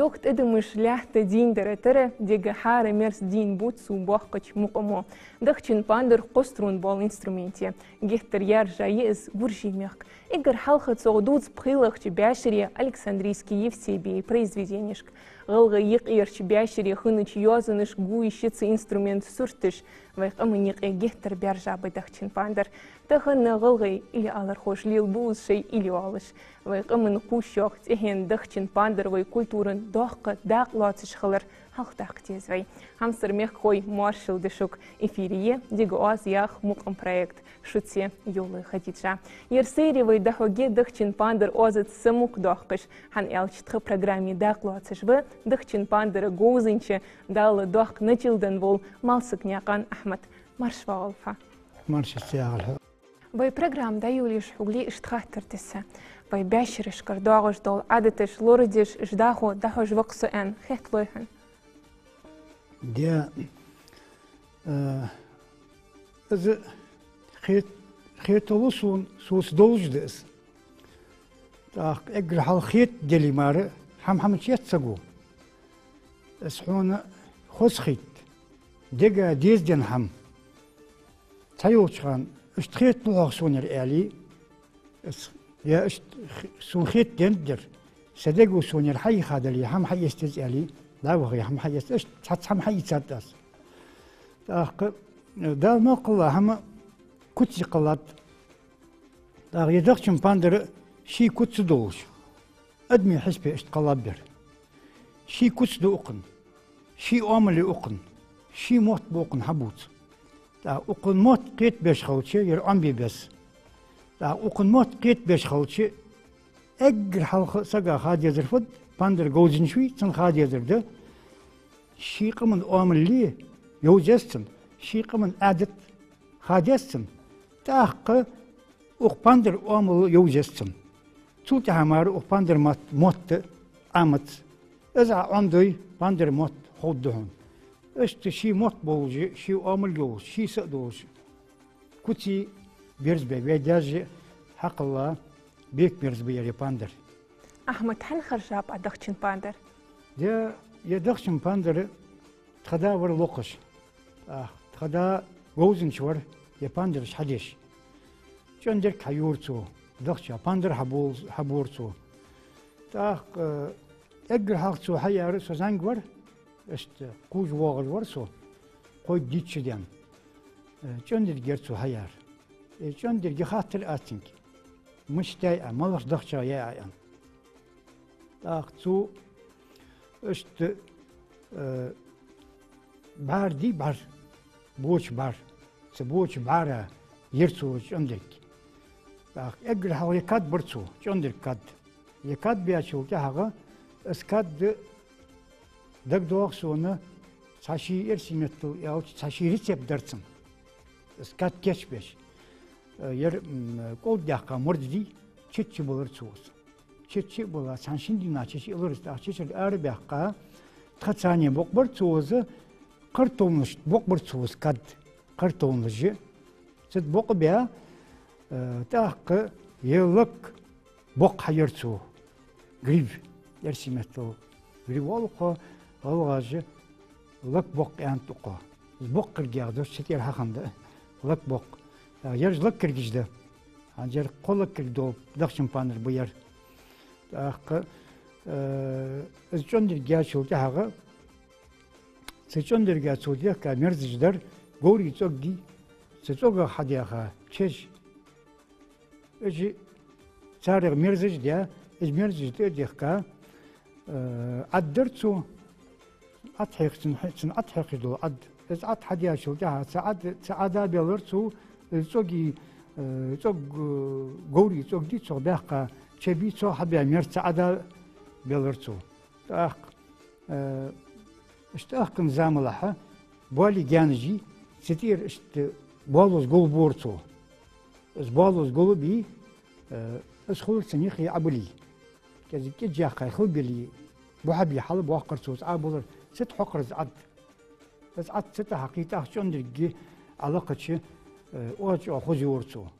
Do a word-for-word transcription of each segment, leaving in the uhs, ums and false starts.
Укх тӀадамаш лаьтта дийна дара тара, дега хӀара мерза дийна бувц цо боккхача мукъамо. Дахчан пандар кхо струн бола инструмент я. Геттара яьржа я из Гуржий мехка. Эггара хьалха цох дувц пхелагӀча баьшере Александрийски Евсебий произведенешка. ГӀалгӀай юкъерча баьшере хиннача йоазонашка гуш я цу инструмента сурташ. Вай къаман юкъе геттара баьржа ба дахчан пандар. Тахан гӀалгӀай илли алархоша лелабу уж шоай илли оалаш. Вай къаман кхувш йоагӀа цӀихен дахчан пандар вай культуран доккха дакъа лоацаш хилар хьалхадаккха деза вай. Хьамсара мехкахой, моаршал да шуга. Эфире я «Дега оаз» яха мукъам проект. Шуца я Йовлой Хадижа. Ер серия вай дӀахьоргья дахчан пандар оазаца самукъадоахаш. ХӀана аьлча тха программе дакъа лоацаш ва дахчан пандара говзанча, Дала доккха начал денна вола Малсагнаькъан Ахьмад. Марша воагӀалва хьо. Марша ца ягӀалва хьо. Вай программа дӀайолалуш хьогара иштта хаттар да са. Вай баьшерашкара доагӀаш дола Ӏадаташ лорадеш, уж дӀахо дӀахьош ва-кх со аьнна хеталой хьона? Де, э, из хет-, хеталу сона, соца долаш да из. ТӀаккха эггара хьалха хетаделе мара, хӀама-хӀама чу эц саго. Из хьона хоза хийтта, дега дезаденна хӀама. Цхьайолча хана, иштта хеталу хьох сонера аьле, из, е иштта х-, сона хетаденнадар, са дега сонера хьайийха дале, хӀама хьаэца деза аьле, дӀавахе, хӀама хьаэца, иштта цхьацца хӀама хьаийцад аз. ТӀаккха, э, Дала мел кхелла хӀама куц кхеллад. ТӀаккха ер дахчан пандар ший куц долаш, адамий хьисапе иштта кхеллаб ер. Ший куц да укхун, ший оамал я укхун, ший мотт ба укхун хьабувца. ТӀаккха укхун мотт кхетабеш хилча, ер Ӏомабе беза. ТӀаккха укхун мотт кхетабеш хилча, эггара хьалха сага ха дезар фуд, пандар говзанчои, цунна ха дезар да, ший къаман оамал йовза еза цунна, ший къаман Ӏадат ха деза цунна, тӀаккха укх пандара оамал йовза еза цунна. Цул тӀехьагӀа мара укх пандара мотт, мотт Ӏомац. Из Ӏа Ӏомадой, пандара мотт ховргда хьона. Иштта ший мотт болаш, ший оамал йолаш, ший са а долаш, куций берзабаь, вай даьша хьакхелла бекаберзабаь ер пандар. Ахьмад, хьан харжаб Ӏа дахчан пандар? Де, ер дахчан пандар тха да вар локхаш. ТӀаккха тха да говзанча вар, ер пандараш хьадеш. ЧӀондерг хьайора цо, дахча пандар хьабол-, хьабора цо. ТӀаккха, э, эггара хьалха цо хьаяьр, со зӀамига вар, иштта кхувш воагӀаш вар со, кхойтта-дийтта шу даьнна. Э, чӀондерг яр цо хьаяьр. Э, чӀондерга хаттар аьлар цунга: «Мишта яьй Ӏа, малагӀча дахчах яьй Ӏа?» — аьнна. ТӀаккха цо иштта, э, бӀар дий, бӀар, боча бӀар. Цу боча бӀара яр цо чӀондерг. ТӀаккха эггара хьалха ер кад бир цо, чӀондерга кад. Ер кад баьчул тӀехьагӀа, из кад, дагадоагӀа сона, цхьа ший, эрсий меттала аьлча, цхьа ший рецепт дар цун. Из кад кийчбеш. Э, ер, м, кӀолд даьккха морд дий, чеча балар цо из. Чеча а бала, цхьан-шин дийнахьа чеча а лур из, тӀаккха чечара арабаьккха, тха царне бокъабир цо из, картонашта бокъабир цо из кад, картонаш. Цу тӀа бокъабаь, э, тӀаккха ер лак боккха хьаяр цо. Гриф, эрсий меттала гриф оал укхо, гӀалгӀаша лак боккха аьннад укхо. Из боккхарг яха дош цу тӀера хьахиннад, лак боккха. А, ераш лаккаргаш да. ХӀанз ер кхо лаккарг дола дахчан пандар ба ер. ТӀаккха, э, из чӀондерг яьчул тӀехьагӀа, цу чӀондерга цо дехка мерзаш дар, говрий цӀог дий, цу цӀогах хьадаьха чеш. Уж царех мерзаш даь, уж мерзаш тӀа а дехка, э, Ӏад дир цо, Ӏад хьекхаш, цун, цун Ӏад хьекхаш дола Ӏад. Из Ӏад хьадаьчул тӀехьагӀа цу Ӏад-, цу Ӏада белар цо, э, цӀоги, э, цӀог, э, говрий цӀог дий, цох баьккха чебий, цох хьабаь мерза цу Ӏада белар цо. ТӀаккха, э, иштта ахкан замалахьа, боали гаьнажий, цу тӀера иштта боалоза гул бора цо. Из боалоза гул бий, э, из хулар цун юхе Ӏобилий. КӀезига кӀиджаьккхай хила белий, бухьа бий хьалбоаккхар цо из Ӏобалар, цу тӀа хьокхар из Ӏад. Из Ӏад цу тӀа хьакхий, тӀаккха чӀондерга Ӏолакхача, э, оаз чӀоагӀа хоза йора цо.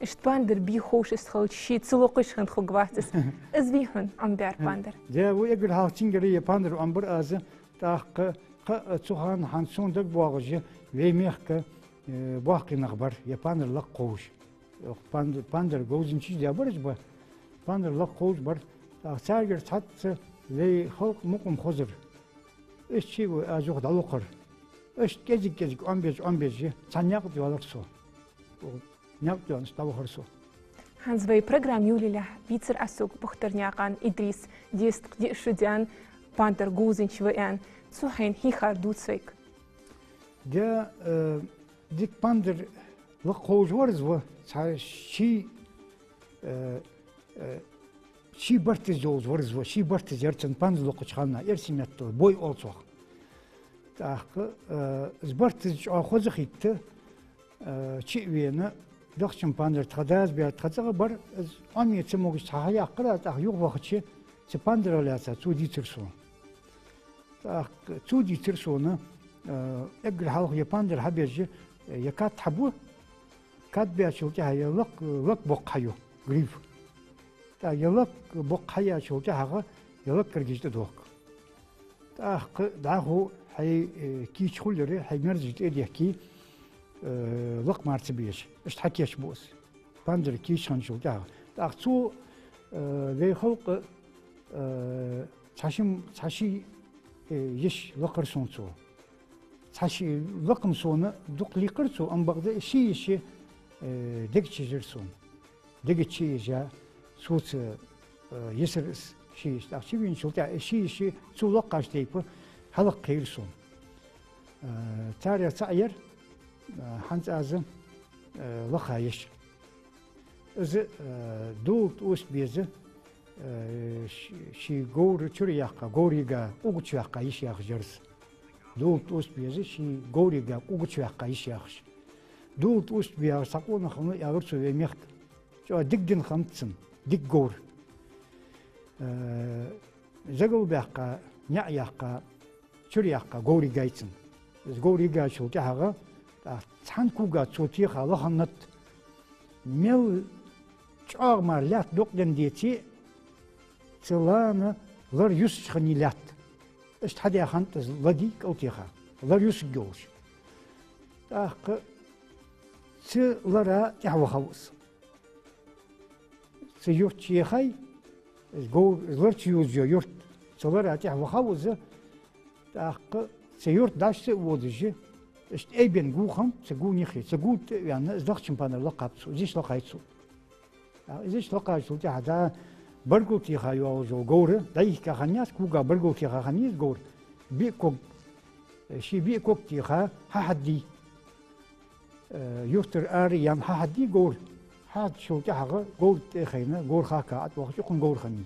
Иштта пандар бе ховш из хилча, ше ца локхаш хинна хургвац из. Из вий хьона Ӏомабаьр пандар? Де, вай эггара хьалха цунгара ер пандар Ӏомабир аз, тӀаккха кхы а цу хана хьан сона дагабоагӀаш, вай мехка, э, боккхий нах бар, ер пандар лакха ховш. Пандар, пандар говзанчаш да бараш ба, пандар лакха ховш бар. ТӀаккха царгара цхьацца вай халкъа мукъам хозар. Иштта ше вай аз юха дӀалокхар. Иштта кӀезиг-кӀезиг Ӏомабеш, Ӏомабеш, цхьа наькъа тӀа йоалар со. Наькъа тӀа йоалаш дӀавахар со. ХӀанз вай программа йолалехь, дийцар Ӏа сога Бухтарнаькъан Идрис, дезткъа диъ шу даьнна пандар говзанча ва аьнна, цо хьайна хьийхар дувца вайга? Де, э, дика пандар лакха ховш вар из ва, цхьа ший, э, э, ший барт из йолаш вар из ва, ший барт из яр цун пандар локхача хана, эрсий меттала бой оал цох. ТӀаккха, э, из барт из чӀоагӀа хоза хетта, э, чу а вена, дахчан пандар тха дас бер тха цӀагӀа бар, из Ӏомае ца могаш цхьа хьаяьккхар аз, тӀаккха юхавахача, цу пандарах лаьца цо дийцар сона. ТӀаккха цо дийцар сона, э, эггара хьалха ер пандар хьабеш, э, ер кад хьабу, кад баьчул тӀехьагӀа ер лак, лак боккха хьаю, гриф. ТӀаккха ер лак боккха хьаяьчул тӀехьагӀа ер лаккхаргаш тӀадохк. ТӀаккха дӀахо хьай, э, кийча хулар, хьай мерзаш тӀа а дехке, э, лакха мара ца безаш. Иштта хьакийчбу из. Пандар кийча хинначул тӀехьагӀа. ТӀаккха цо, э, вай халкъа, э, цхьа шим-, цхьа ший, э, йиша лакхар сона цо. Цхьа ший лакха-м сона дукха лийкхар цо, амма бакъда ший йиша, э, дега чу ежар сона. Дега чу ежа, цо ца, э, йисар из ший йиша. ТӀаккха чувеначул тӀехьагӀа ший йиша цо лакхача тайпара хьалакхийра сона. Э, царех цаӀ яр, э, хӀанз аз, э, лакха йиша. Из, э, Довлат Осипа беза, э, ш-, ший говра чура яьккха, говра йига къу гучаваьккха йиша яхаш яр из. Довлат Осипа беза, ший говра йига къу гучаваьккха йиша яхаш. Довлат Осип яхаш цхьа къонах хиннав, аьлар цо, вай мехка. ЧӀоагӀа дика дин хиннад цун, дика говр. Э, загалбаьккха, наӀа яьккха, чура яьккха говра йига я цун. Из говра йигаячул тӀехьагӀа, тӀаккха цхьан кога цо теха лаханнат, мел чӀоагӀа мара лаьтта дукъденна деце а, цу лана лар юсаш хиннай лаьтта. Иштта хьадаь хиннад из ладий кӀалтеха, лар юсаргйолаш. ТӀаккха цу лара тӀехьавахав из. Цу юрта чу яхай, из говр, из лар чу йолаш йола юрт, цу лара тӀехьавахав из, тӀаккха цу юрта дӀачу ца а водаш, иштта айбенна гу хиннаб цу гу юхе, цу гу тӀа а ваьнна, из дахчан пандар лакхаб цо, из йиша лакхай цо. ТӀаккха из йиша лакхачул тӀехьагӀа дӀа баргул теха йоагӀаш йола говр, дӀайихка хиннаяц, кога баргул теха хиннай из говр, биъ ког, ший биъ ког теха хьахьаддий. Э, юртара ара яьнна хьахьаддий говр. Хьахьаддачул тӀехьагӀа говра тӀа а хайна, говр хахка ӀотӀавахача, укхун говр хиннай.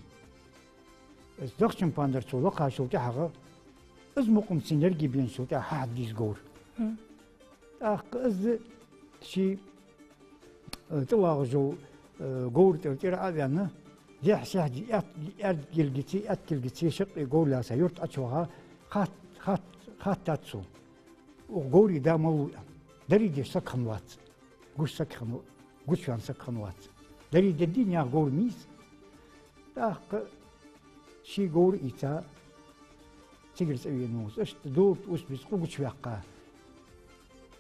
Из дахчан пандар цо лакхачул тӀехьагӀа, из мукъам цун еррига беначул тӀехьагӀа хьахьаддий из говр. ТӀаккха из ший, э, тӀавагӀаш йола, э, говра тӀера тӀера а ваьнна, дехьа-сехьа ди-, аьт-, аьрда кулгаца, аьтта кулгаца шаккхе говр лаьца юрта Ӏочуваха, хатт-, хатт-, хаттад цо. Укх говрий да малув аьнна. Дарий деш саг хиннавац. Гуш саг хинна-, гучаваьнна саг хиннавац. Дарий дедий наьха говр мийца. ТӀаккха ший говр а ийца, цигара цӀавена ва из. Иштта Довлат Осипас къу гучаваьккха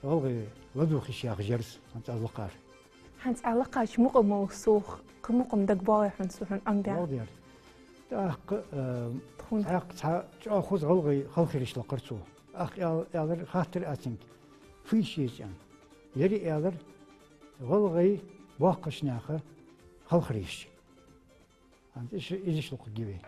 гӀалгӀай ладувгӀа йиша яхаш яр из, хӀанз аз лакхар. ХӀанз Ӏа лакхача мукъамал совгӀа кхы мукъам дагабоагӀий хьона, цо хьона Ӏомабаь? БоагӀа дер. ТӀаккха, э, тхона цхьа чӀоагӀа хоза гӀалгӀай халхарйиша лакхар цо. ТӀаккха аьл-, аьлар, хаттар аз цунга, фу йиша я из аьнна. Ер а аьлар, гӀалгӀай боккхача наьха халхарйиша. ХӀанз из, из йиша локхаргья вай.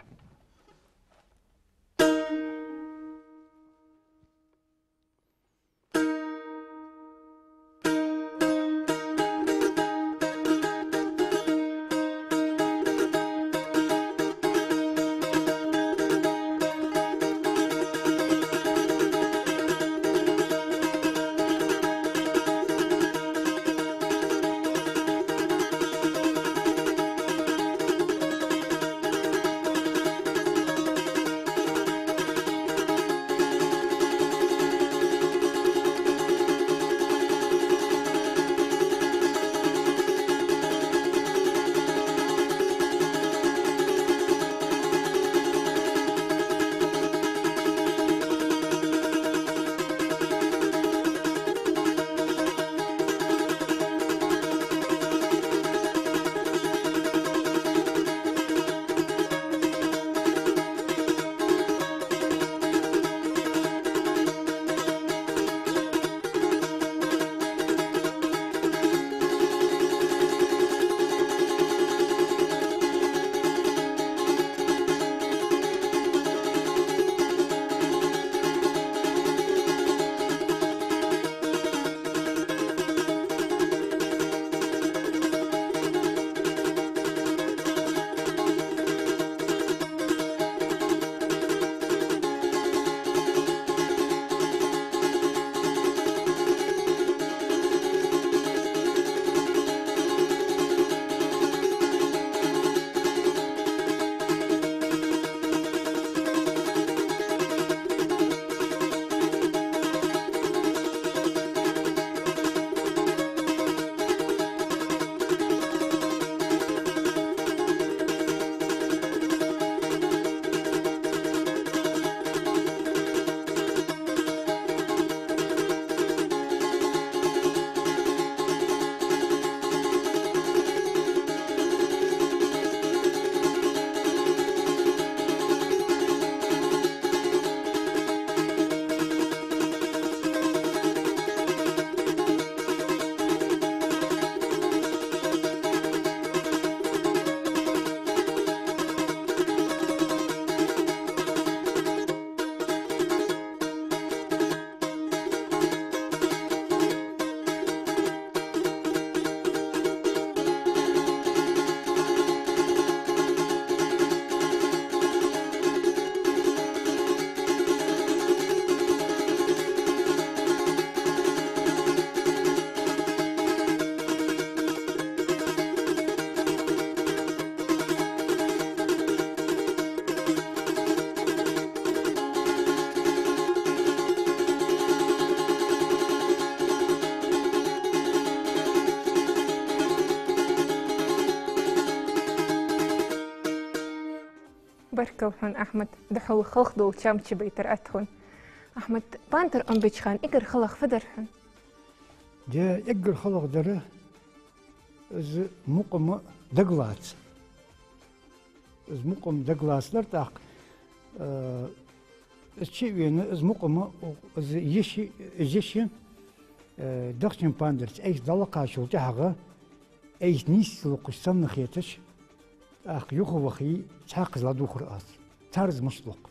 Баркал хьона, Ахьмад, духхьал халхадола чам чубайтар атта хьона. Ахьмад, пандар Ӏомбеча хана эггара халагӀа фу дар хьона? Де, эггара халагӀа дар, из мукъам дагалаца. Из мукъам дагалаца дар тӀаккха, э, из чу а вена, из мукъам, из йиша, из йиша, э, дахчан пандарца айса дӀалакхачул тӀехьагӀа, айса нийсса локхаш санна хеташ, тӀаккха юха вахе, цхьаькхаза ладувгӀар аз. Цар из мишта локх.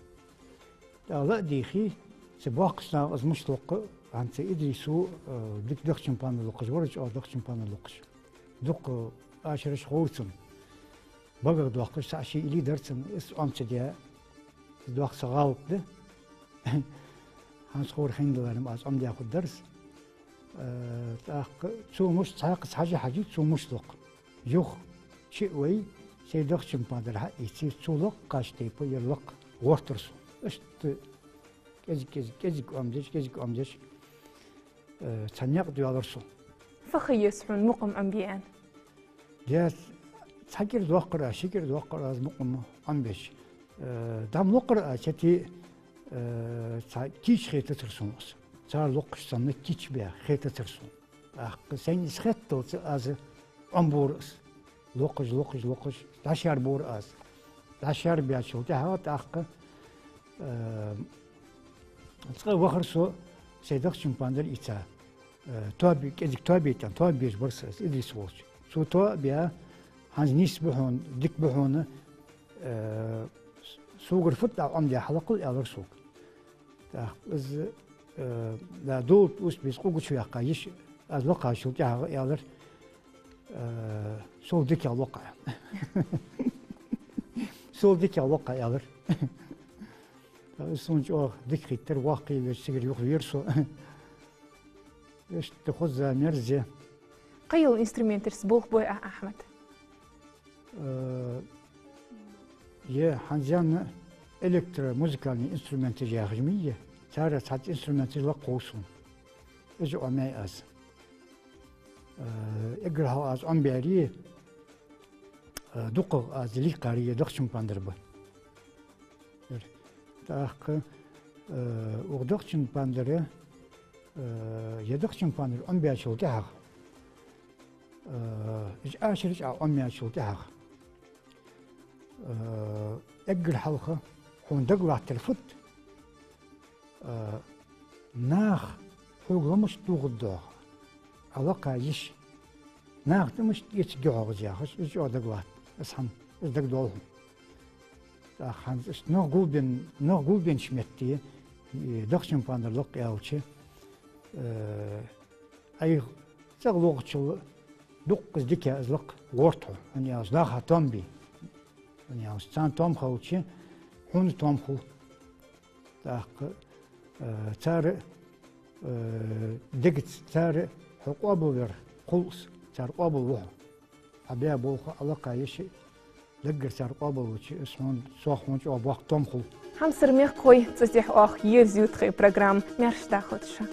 ТӀаккха ла а дийхе, цу боккхача наха из мишта локх, хӀанз цу Идрисо, э, дика дахчан пандар локхаш вар, чӀоагӀа дахчан пандар локхаш. Дукха ашараш ховра цун. БагагӀа доаккхаш, цхьа ши илли дар цун, из Ӏомаца де, из доккха са гӀалат да. ХӀанз ховра хинна даларе-м аз Ӏомадаь хургдар из. Э, тӀаккха цо мишта, цхьаькхаза хьажа-хьажа, цо мишта локх. Юха чу а вай, сай дахчан пандар хьаийце, цо лакхача тайпара ер лакха гӀертар сона. Иштта кӀезиг-кӀезиг, кӀезиг Ӏомадеш, кӀезиг Ӏомадеш, э, цхьа никъ доаллар сона. Фу ховр хьона мукъам Ӏомабе аьнна? Де, цхьа кӀира доаккхар аз, ши кӀира доаккхар аз мукъам Ӏомабеш. Э, дӀа-м локхар аз, цу тӀа, э, цхьа кийча хетацар сона из. Цар локхаш санна кийча баь хетацар сона. ТӀаккха сайна из хетталца аз Ӏомабора из. Локхаш, локхаш, локхаш, дӀашаьрбора аз. ДӀашаьрбаьчул тӀехьагӀа тӀаккха, э, цкъа вахар со сай дахчан пандар ийца. Э, тоаба, кӀезиг тоаба тӀа, тоаба беш бар со, из Идрис волча. Цо тоаба баь, хӀанз нийсса ба хьона, дика ба хьона, э, согара фуд Ӏа Ӏомадаь, хьалакхал, аьлар сога. ТӀаккха из, э, да, долт ус бийса къу гучаваьккха йиша, аз лакхачул тӀехьагӀа аьлар, э, сол дикагӀа локх Ӏа. Сол дикагӀа локх Ӏа, аьлар. ТӀаккха из сона чӀоагӀа дика хийттар, воккха веш, цигара юхавера со. Иштта хоза мерза. Кхыйола инструменташца болх бой Ӏа, Ахьмад? Э, е, хӀанз аьнна, электромузыкальни инструменташ яхаш ма йий, царех цхьацца инструменташ лакха хов сона. Уж Ӏомаяьй аз. Э, эггара хьалха аз Ӏомабаьри, э, дукхагӀа аз лийкхари е дахчан пандар ба. ТӀаккха, э, укх дахчан пандар, э, е дахчан пандар Ӏомабаьчул тӀехьагӀа, э, уж ашараш Ӏа Ӏомаяьчул тӀехьагӀа, э, эггара хьалха хьона дагалаттар фуд, э, наха хьога ламаш дувгӀаргдий хьогӀ, Ӏа лакха йиша. Наха тӀа мишта эцаргья хьогӀ из яхаш, из чӀоагӀа дагалатт, из хӀама, из дагадоал хьона. ТӀаккха хӀанз иштта нах гулбен-, нах гулбеннача метте, э, дахчан пандар лакха аьлча, э, Ӏайха цӀагӀа лохачул дукха из дика из лакха гӀерт хьо, хӀана аьлча наха тоам бий. ХӀана аьлча царна тоам хилча, хьона тоам хул. ТӀаккха, э, цар, э, дегаца цар хьо къоабалвер хул из, цар къоабалву хьо. Хьа баь болх, Ӏа лакха йиша даггара цар къоабалвича, из хьона, цох хьона чӀоагӀа боккха тоам хул. Хьамсара мехкахой, цу тӀа оаха ерзаю тха программа. Маьрша дахалда шо.